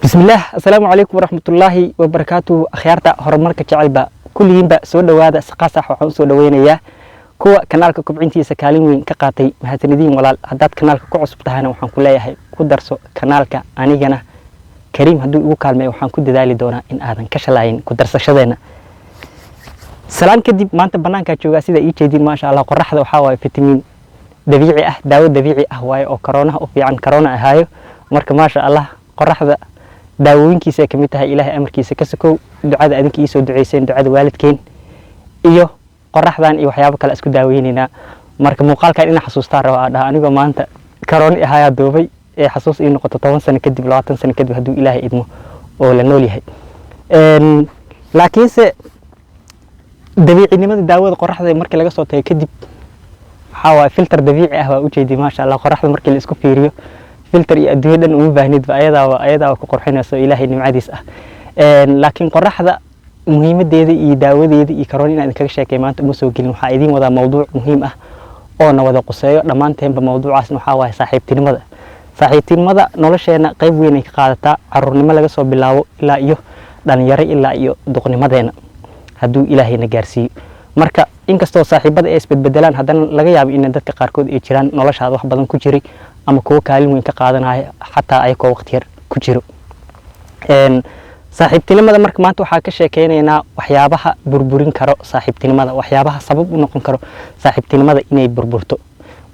Bismillaah, assalaamu calaykum waraxmatullaahi wabarakaatuhu. Akhyaarta horumarka jecelba kulligiinba soo dhowaada. Saqaasax waxaan usoo dhoweynayaa kuwa kanaalka kobcintiisa kaalin weyn ka qaatay. Mahadsanidin walaal. Haddaad kanaalka ku cusub tahayna, waxaan ku leeyahay ku darso kanaalka. Anigana Kariim hadduu igu kaalmeeyo, waxaan ku dadaali doonaa in aadan ka shalaayin ku darsashadeena. Salaan kadib, maanta banaankaa joogaa, sida ii jeedin, maasha Allah. Qoraxda waxaa waaye fitamiin dabiici ah, daawo dabiici ah waaye oo koroonaha u fiican, karoona ahaayo. Marka maasha Allah, qoraxda daawooyinkiisa ay kamid tahay. Ilaahay amarkiisa ka sokow, ducada adinka iisoo duceyseen, ducada waalidkeen iyo qoraxdan iyo waxyaabo kale isku daaweyneynaa. Marka muuqaalkan inaa xasuustaa raba aa dhaha, anigoo maanta karooni ahayaa duubay ee xasuus ii noqoto 10 sano kadib, 20 sano kadib, hadduu Ilaahay idmo oo la nool yahay. Laakiinse dabiicinimada daawada qoraxda markii laga soo tagay kadib, waxaa waaye filter dabiici ah. Waa ujeedi, maasha Allah, qoraxda markii la isku fiiriyo, filter iyo adduunyo dhan uma baahnidba, ayadaaba ku qurxinayso, Ilaahay nimcadiis ah. Laakiin qoraxda muhiimadeeda iyo daawadeeda iyo karoon inaan idinkaga sheekay maanta uma soo gelin. Waxaa idiin wadaa mawduuc muhiim ah oo na wada quseeyo dhammaanteenba. Mawduucaasna waxaa waaye saaxiibtinimada. Saaxiibtinimada nolosheena qayb weyn ay ka qaadataa, caruurnimo laga soo bilaabo ilaa iyo dhalinyaro, ilaa iyo duqnimadeena hadduu Ilaahayna gaarsiiyo. Marka inkastoo saaxiibada ay isbedbedelaan, haddana laga yaabo in dadka qaarkood ay jiraan noloshaada wax badan ku jiray ama kuwo kaalin weyn ka qaadanaya, xataa ayakoo waqti yar ku jiro. Saaxiibtinimada marka maanta waxaa ka sheekeynaynaa waxyaabaha burburin karo saaxiibtinimada, waxyaabaha sabab u noqon karo saaxiibtinimada inay burburto.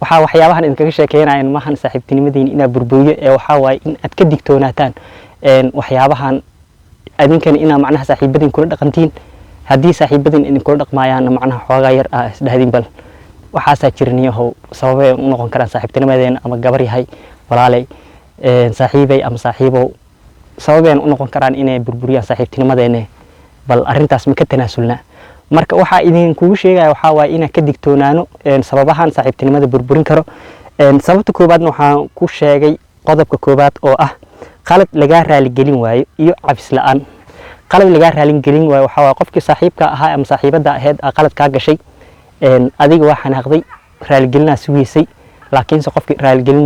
Waxaa waxyaabahan idinkaga sheekeynayan maahan saaxiibtinimadiin inaa burburiyo, ee waxaa waaye in aad ka digtoonaataan waxyaabahan, adinkana inaa macnaha saaxiibadiin kula dhaqantiin. Haddii saaxiibadiin idinkula dhaqmaayaanna, macnaha xoogaa yar ah isdhahdin, bal waxaasaa jirniyahow sababay u noqon karaan saaxiibtinimadeena, ama gabar yahay walaalay, saaxiibay ama saaxiibow, sababeen u noqon karaan inay burburiyaan saaxiibtinimadeena, bal arrintaas ma ka tanaasulnaa? Marka waxaa idinkugu sheegaya waxaa waaye inaan ka digtoonaano sababahan saaxiibtinimada burburin karo. Sababta koowaadna waxaan ku sheegay qodobka koowaad oo ah qalad lagaa raaligelin waayo iyo cafis la-aan. Qalad lagaa raaligelin waayo waxaa waaye qofkii saaxiibka ahaa ama saaxiibada ahayd aa qalad kaa gashay, adiga waa xanaaqday, raaligelinaa sugeysay, laakiinse qofkii raaligelin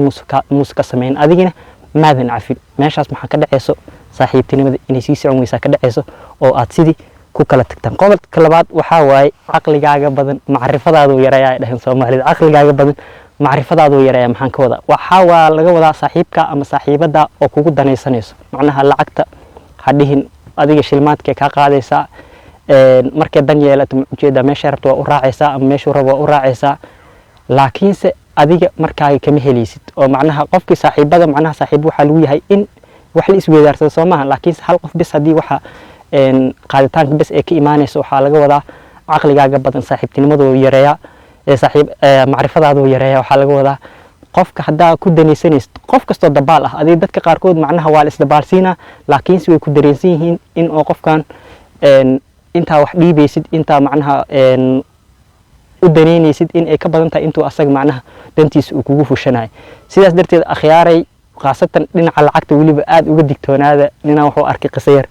muuse ka samayn, adigina maadan cafin. Meeshaas maxaa ka dhaceyso? Saaxiibtinimada inay sii socon weysaa ka dhaceyso oo aad sidii ku kala tagtaan. Qodobka labaad waxaa waaye caqligaaga badan macrifadaadu yareeyaa, ay dhaheen Soomaalida. Caqligaaga badan macrifadaadu yareeya, maxaan ka wadaa? Waxaa waa laga wadaa saaxiibka ama saaxiibada oo kugu danaysanayso, macnaha lacagta ha dhihin, adiga shilmaadkay kaa qaadaysaa. Markay dan yeelato, ma ujeedaa, meeshay rabto waa u raacaysaa ama meeshuu rabo waa u raacaysaa, laakiinse adiga markaaga kama helaysid. Oo macnaha qofkii saaxiibada, macnaha saaxiib waxaa lagu yahay in wax la isweydaarsado, soo maaha? Laakiinse hal qof bis haddii waxa qaaditaanka bes ee ka imaanayso, waxaa laga wadaa caqligaaga badan saaxiibtinimaduu yareeyaa, saaxiib macrifadaaduu yareeyaa. Waxaa laga wadaa qofka haddaa ku danaysanaysid, qof kastoo dabaal ah, adiga dadka qaarkood macnaha waa la isdabaalsiinaa, laakiinse way ku dareensan yihiin in oo qofkan intaa wax dhiibaysid, intaa macnaha u danaynaysid in ay ka badan tahay intuu asaga macnaha dantiisa uu kugu fushanayo. Sidaas darteed akhyaaray, khaasatan dhinaca lacagta weliba aad uga digtoonaada. Ninaan wuxuu arkay qiso yar,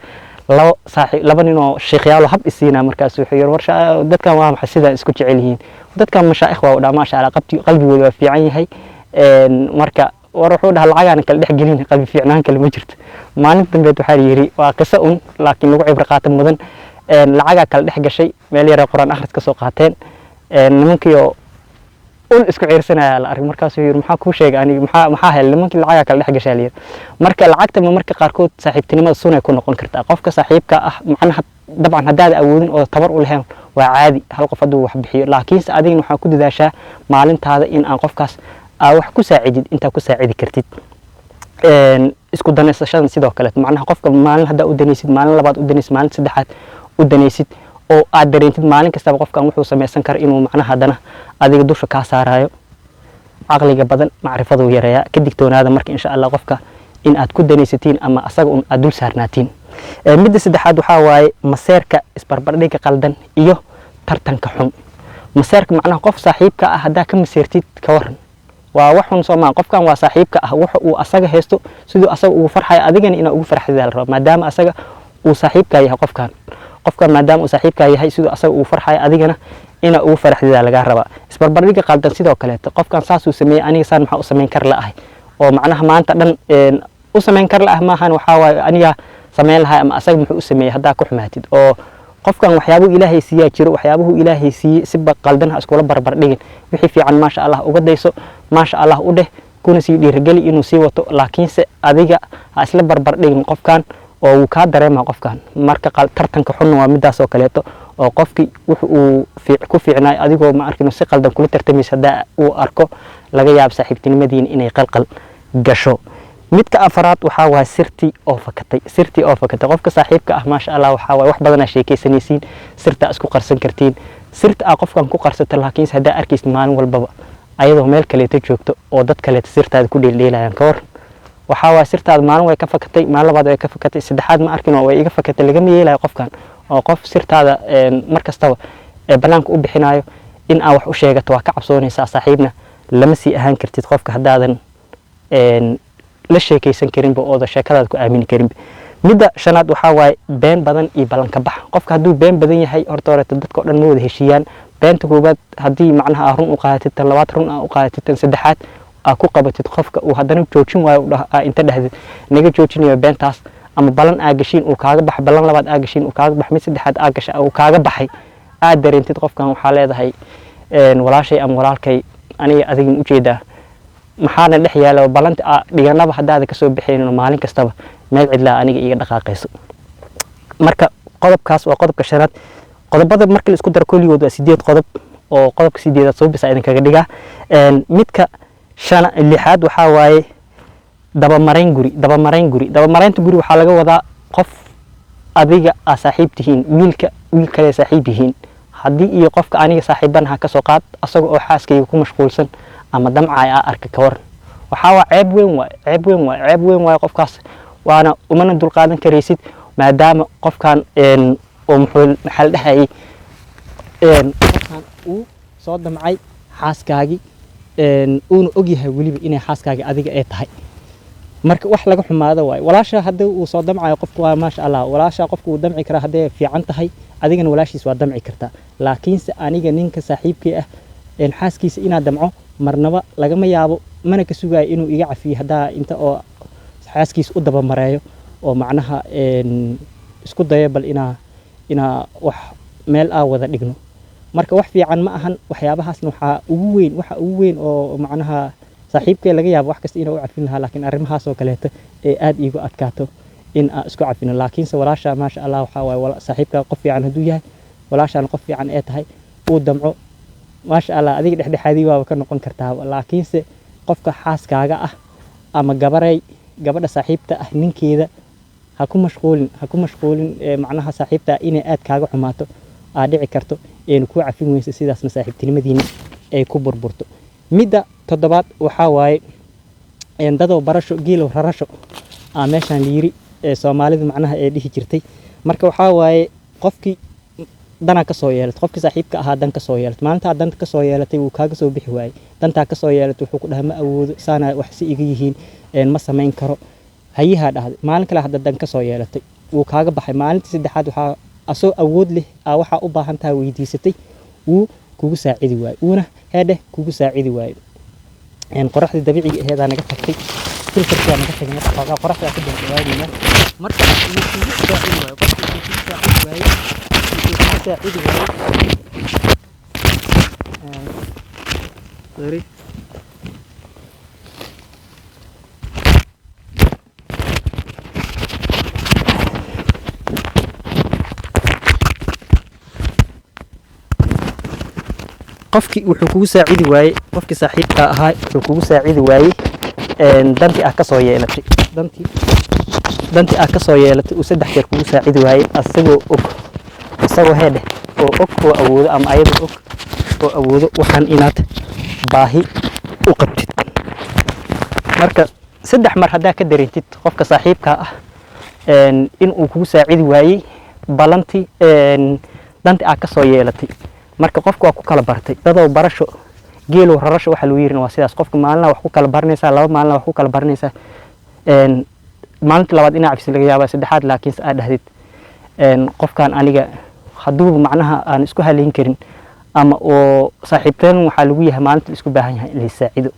labo saaxiib, laba nin oo sheekhyaalo hab isiinaa. Markaas wuxuu yiri, war dadkan waa maxay sidaa isku jecel yihiin? Dadkan mashaa'ikh waa u dhaha, maasha Allah, qabti qalbigooda waa fiican yahay. Marka war wuxuu dhaha, lacagaana kala dhex gelin, qalbi fiicnaan kale ma jirto. Maalinta dambeed waxaa la yiri, waa qiso un laakiin lagu cibro qaata mudan, lacagaa kala dhex gashay. Meel yara Qur-aan akhris ka soo qaateen, nimankii oo ul isku ciirsanaya la arkay. Markaasuu yiri, maxaa kuu sheegay aniga? Maxaa helay? Nimankii lacagaa kala dhex gashaa la yiri. Marka lacagta ma marka qaarkood saaxiibtinimada sunay ku noqon kartaa. Qofka saaxiibka ah macnaha dabcan haddaad awoodin oo tabar u lahayn, waa caadi hal qof hadduu wax bixiyo, laakiinse adigana waxaa ku dadaashaa maalintaada in aan qofkaas aa wax ku saacidid intaa ku saacidi kartid. Isku danaysashada sidoo kale, macnaha qofka maalin haddaa u danaysid, maalin labaad u danaysid, maalin saddexaad u danaysid, oo aad dareentid maalin kastaba qofkan wuxuu samaysan kara inuu macnaha haddana adiga dusha kaa saarayo. Caqliga badan macrifaduu yareeyaa, ka digtoonaada. Marka insha Allah qofka in aad ku danaysatiin ama asaga un aad dul saarnaatiin. Midda saddexaad waxaa waaye maseerka, isbarbardhigga qaldan iyo tartanka xun. Maseerka macnaha qof saaxiibka ah haddaa ka maseertid, ka waran? Waa wax xun, soo maa? Qofkan waa saaxiibka ah, waxa uu asaga haysto siduu asaga ugu farxayo, adigana inaa ugu farxida la rabaa, maadaama asaga uu saaxiibkaa yahay. Qofkan maadaama uu saaxiibkaa yahay, siduu asaga ugu farxayo, adigana inaa ugu farxdida lagaa rabaa. Isbarbardhigga qaldan sidoo kaleeto, qofkan saasuu sameeyey, aniga saan maxaa u samayn kar la ahay? Oo macnaha maanta dhan U samayn kar lah maahan. Waxaa waaye aniga samayn lahaa ama asaga muxuu u sameeyey haddaa ku xumaatid oo qofkan waxyaabuhu Ilaahay siiyaa jiro, waxyaabuhu Ilaahay siiyey si qaldan ha iskula barbar dhigin. Wixii fiican maasha Allah uga dayso, maasha Allah u dheh, kuna sii dhiirigeli inuu sii wato, laakiinse adiga ha isla barbar dhigin qofkan oo wuu kaa dareemaa qofkan. Marka tartanka xunna waa midaas oo kaleeto, oo qofkii wuxu uu ku fiicnaay adigoo ma arkin si qaldan kula tartamaysa haddaa uu arko, laga yaabo saaxiibtinimadiina inay qalqal gasho. Midka afaraad waxaa waaye sirtii oo fakatay. Sirtii oo fakatay. Qofka saaxiibka ah, maasha Allah, waxaa waaye wax badanaa sheekaysanaysiin, sirta isku qarsan kartiin, sirta aa qofkan ku qarsata. Laakiinse haddaa arkaysid maalin walbaba ayadoo meel kaleeto joogto oo dad kaleeto sirtaada ku dheeldheelayaan, ka war? Waxaa waaye sirtaada maalin way ka fakatay, maalin labaad way ka fakatay, saddexaad ma arkin oo way iga fakatay. Lagama yeelayo qofkan oo qof sirtaada mar kastaba ee banaanka u bixinayo in aa wax u sheegato waa ka cabsoonaysaa, saaxiibna lama sii ahaan kartid qofka haddaadan la sheekaysan karinba ooda sheekadaada ku aamini karinba. Midda shanaad waxaa waaye been badan iyo ballanka bax. Qofka hadduu been badan yahay, horta horeeto dadka oo dhan ma wada heshiiyaan. Beenta koowaad haddii macnaha aa run u qaadatid, tan labaad run aa u qaadatid, tan saddexaad aa ku qabatid, qofka uu haddana joojin waayo, aa inta dhahdid naga joojinayo beentaas, ama ballan aa gashiin uu kaaga bax, ballan labaad aa gashiin uu kaaga bax, mid saddexaad aa gasha uu kaaga baxay, aad dareentid qofkan, waxaa leedahay walaashay ama walaalkay, aniga adigin ujeedaa maxaana dhex yaala ballanta aa dhiganaba haddaada kasoo bixaynin oo maalin kastaba meel cidlaa aniga iiga dhaqaaqayso. Marka qodobkaas waa qodobka shanaad. Qodobada marka la isku daro kulligood waa 8 qodob, oo qodobka sideedaad soo bisa idinkaga dhigaa. Midka shana lixaad waxaa waaye dabamarayn guri. Dabamarayn guri. Dabamaraynta guri waxaa laga wadaa qof adiga aa saaxiib tihiin, wiilka wiil kale saaxiib yihiin haddii iyo qofka aniga saaxiibanaha ka soo qaad, asaga oo xaaskayga ku mashquulsan ama damcaay aa arka, ka waran? Waxaa waa ceeb weyn waay, ceeb weyn waay, ceeb weyn waay qofkaas, waana umana dulqaadan karaysid, maadaama qofkan oo muxuu maxaa la dhahayay qofkan uu soo damcay xaaskaagii, uuna ogyahay weliba inay xaaskaagii adiga ay tahay. Marka wax laga xumaado waaye. Walaasha haddii uu soo damcayo qofku waa maasha Allah, walaasha qofku wuu damci karaa hadday fiican tahay, adigana walaashiis waa damci kartaa. Laakiinse aniga ninka saaxiibkii ah xaaskiisa inaa damco marnaba lagama yaabo, mana ka sugayo inuu iga cafiyo haddaa inta oo xaaskiisa u dabamareeyo oo macnaha isku dayo bal inaa wax meel aa wada dhigno. Marka wax fiican ma ahan waxyaabahaasna. Waxaa ugu weyn, waxa ugu weyn oo macnaha saaxiibkee laga yaabo wax kasta inuu u cafin lahaa, laakiin arrimahaas oo kaleeto ee aad iigu adkaato in aan isku cafino. Laakiinse walaasha, maasha Allah, waxaa waaye saaxiibka qof fiican hadduu yahay, walaashaan qof fiican ee tahay, uu damco, maasha Allah, adiga dhexdhexaadii waaba ka noqon kartaa. Laakiinse qofka xaaskaaga ah ama gabaray gabadha saaxiibta ah ninkeeda ha ku mashquulin, ha ku mashquulin. Macnaha saaxiibta inay aad kaaga xumaato aa dhici karto, eenu kuu cafin weyso, sidaasna saaxiibtinimadiina ay ku burburto. Midda toddobaad waxaa waaye dadow barasho geelow rarasho aa meeshaan la yiri ee Soomaalidu macnaha ee dhihi jirtay. Marka waxaa waaye qofkii danaa kasoo yeelatay, qofkii saaxiibka ahaa dan kasoo yeelatay, maalintaa danta kasoo yeelatay wuu kaaga soo bixi waayey. Dantaa kasoo yeelatay, wuxuu ku dhahay ma awoodo, saana wax si iga yihiin, ma samayn karo. Hayihaa dhahday. Maalin kale hadda dan kasoo yeelatay, wuu kaaga baxay. Maalintii saddexaad waxaa asoo awood leh aa waxaa u baahan tahay weydiisatay, wuu kugu saacidi waayey, wuuna heedheh kugu saacidi waayey. Qoraxdii dabiiciga aheedaa naga tagtay, filterkaa naga tagay, marka xoogaa qoraxdaa ku daba. Marka wuu kugu saacidi waayo, qofka wuxuu kugu saacidi waayey, wuxuu kugu saacidi waayey. Sorry. Qofkii wuxuu kugu saacidi waayey, qofkii saaxiibka ahaa wuxuu kugu saacidi waayey dantii aad kasoo yeelatay, dantii aad kasoo yeelatay uu 3 jeer kugu saacidi waayey, asagoo og, isagoo heedheh oo og oo awoodo, ama ayadoo og oo awoodo waxaan inaad baahi u qabtid. Marka 3 mar haddaa ka dareentid qofka saaxiibka ah in uu kugu saacidi waayey ballantii dantii aad kasoo yeelatay, marka qofka waa ku kala bartay. Dadow barasho geelow rarasho waxa lagu yirina waa sidaas. Qofka maalina wax ku kala baranaysaa, 2 maalina wax ku kala baranaysaa, maalinta labaad inaa cafis laga yaabaa, saddexaad laakiinse aad dhahdid qofkan aniga hadduuba macnaha aan isku halayn karin ama oo saaxiibteen waxaa lagu yahay maalinta la isku baahan yahay in la saacido,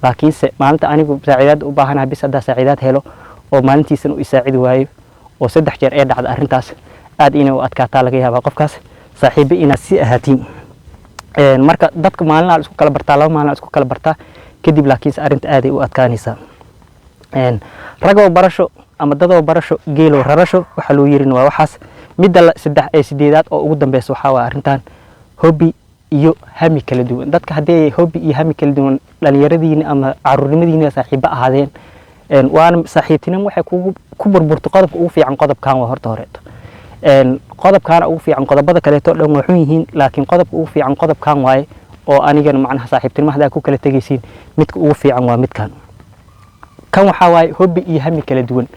laakiinse maalinta anigu saacidaad u baahanahay bis haddaa saacidaad helo Oo maalintiisana u isaacidi waayo oo 3 jeer ee dhacda arrintaas, aad inay u adkaataa laga yaabaa qofkaas saaxiibo inaad sii ahaatiin. Marka dadka maalin aa isku kala bartaa, 2 maalin aa isku kala bartaa kadib, laakiinse arrinta aaday u adkaanaysaa. Ragoo barasho ama dadoo barasho, geeloo rarasho, waxaa loo yirin waa waxaas. Midda saddex ee sideedaad oo ugu dambeysa waxaa waa arrintan hobby iyo hami kala duwan. Dadka haddii ay hobby iyo hami kala duwan dhalinyaradiina ama caruurnimadiina saaxiibo ahaadeen, waana saaxiibtinimo waxay kugu ku burburto. Qodobka ugu fiican qodobkan waa horta horeeto. Qodobkaana ugu fiican, qodobada kaleeto dhan waa xun yihiin, laakiin qodobka ugu fiican qodobkan waaye. Oo anigana macnaha saaxiibtinimo haddaa ku kala tegaysiin, midka ugu fiican waa midkan. Kan waxaa waaye hobby iyo hami kala duwan.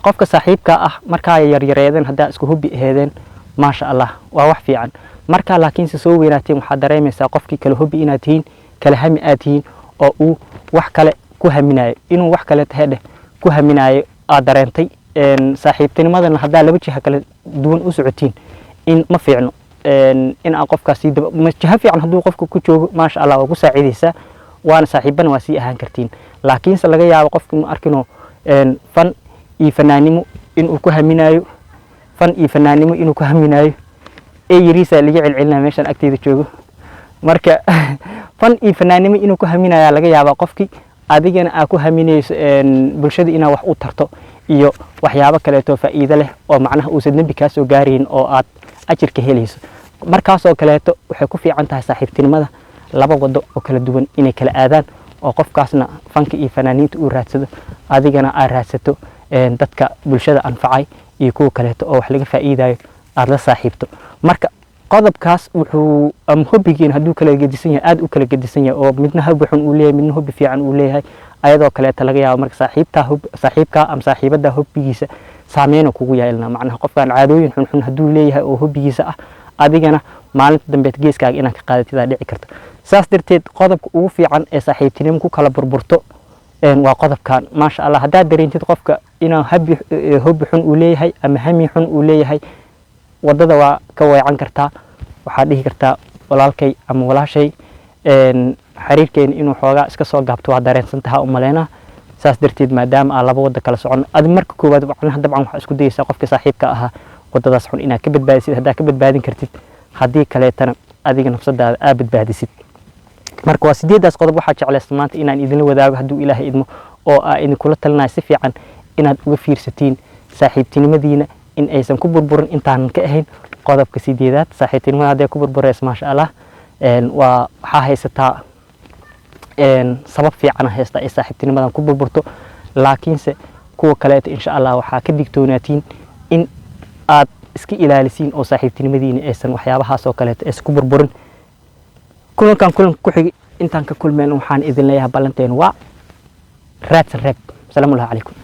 Qofka saaxiibka ah markaa yaryareedeen haddaa isku hobby aheedeen, maasha Allah, waa wax fiican. Markaa laakiinse soo weynaateen, waxaad dareemaysaa qofkii kale hobby inaad tihiin, kala hami aad tihiin, oo uu wax kale ku haminayo, inuu wax kale tahay dheh ku haminayo aad dareentay. Saaxiibtinimadana haddaa laba jiha kala duwan u socotiin, in ma fiicno in aan qofkaas sii daba. Jiha fiican hadduu qofka ku joogo, maasha Allah, waa ku saacidaysaa, waana saaxiibana waa sii ahaan kartiin. Laakiinse laga yaabo qofki ma arkino fan iyo fanaanimo inuu ku haminayo, fan iyo fanaanimo inuu ku haminayo. Ee yariisa laga celcelinaya meeshaan agteeda joogo. Marka fan iyo fanaanimo inuu ku haminaya laga yaabaa qofkii, adigana aa ku haminayso bulshada inaa wax u tarto iyo waxyaabo kaleeto faa'iido leh, oo macnaha uusan dembi kaa soo gaarayn oo aad ajirka helayso. Markaasoo kaleeto waxay ku fiican tahay saaxiibtinimada laba wado oo kala duwan inay kala aadaan, oo qofkaasna fanka iyo fanaaniinta uu raadsado, adigana aad raadsato dadka bulshada anfacay iyo kuwa kaleeto oo wax laga faa'iidayo aad la saaxiibto. Marka qodobkaas wuxuu ama hobbigiin hadduu kala gedisan yahay, aad u kala gedisan yahay, oo midna hobby xun uu leeyahay, midna hobby fiican uu leeyahay, ayadoo kaleeta laga yaabo marka saaxiibtaa, saaxiibkaa ama saaxiibada hobbigiisa saameyn kugu yeelna. Macnaha qofkan caadooyin xunxun hadduu leeyahay oo hobbigiisa ah, adigana maalinta dambeed geeskaaga inaad ka qaadatid aa dhici karto. Saas darteed qodobka ugu fiican ee saaxiibtinimo ku kala burburto waa qodobkan. Maasha Allah, haddaad dareentid qofka inuu habi hobby xun uu leeyahay ama hami xun uu leeyahay, wadada waa ka weecan kartaa. Waxaad dhihi kartaa, "Walaalkay ama walaashay, xiriirkeena inuu xoogaa iska soo gaabto waa dareensan tahaa u maleynaa. Saas darteed maadaama aan laba wada kala socono." Adi marka koowaad macnaha dabcan waxaa isku dayeysaa qofka saaxiibka ahaa wadadaas xun inaad ka badbaadisid haddaa ka badbaadin kartid, haddii kaleetana adiga nafsadaada aa badbaadisid. Marka waa sideedaas qodob waxaa jeclaysta maanta inaan idinla wadaago, hadduu Ilaahay idmo, oo aa idinkula talinayo si fiican inaad uga fiirsatiin saaxiibtinimadiina in aysan ku burburin intaanan ka ahayn qodobka sideedaad. Saaxiibtinimada hadday ku burburayso, maasha Allah, waa waxaa haysataa sabab fiican haysta ay saaxiibtinimadan ku burburto. Laakiinse kuwa kaleeta, insha Allah, waxaa ka digtoonaatiin in aad iska ilaalisiin oo saaxiibtinimadiina aysan waxyaabahaas oo kaleeta aysan ku burburin. Kulankan kulanka ku xigi intaan ka kulmeen, waxaan idin leeyahay ballanteen waa raadsan reeb. Asalaamu calaykum.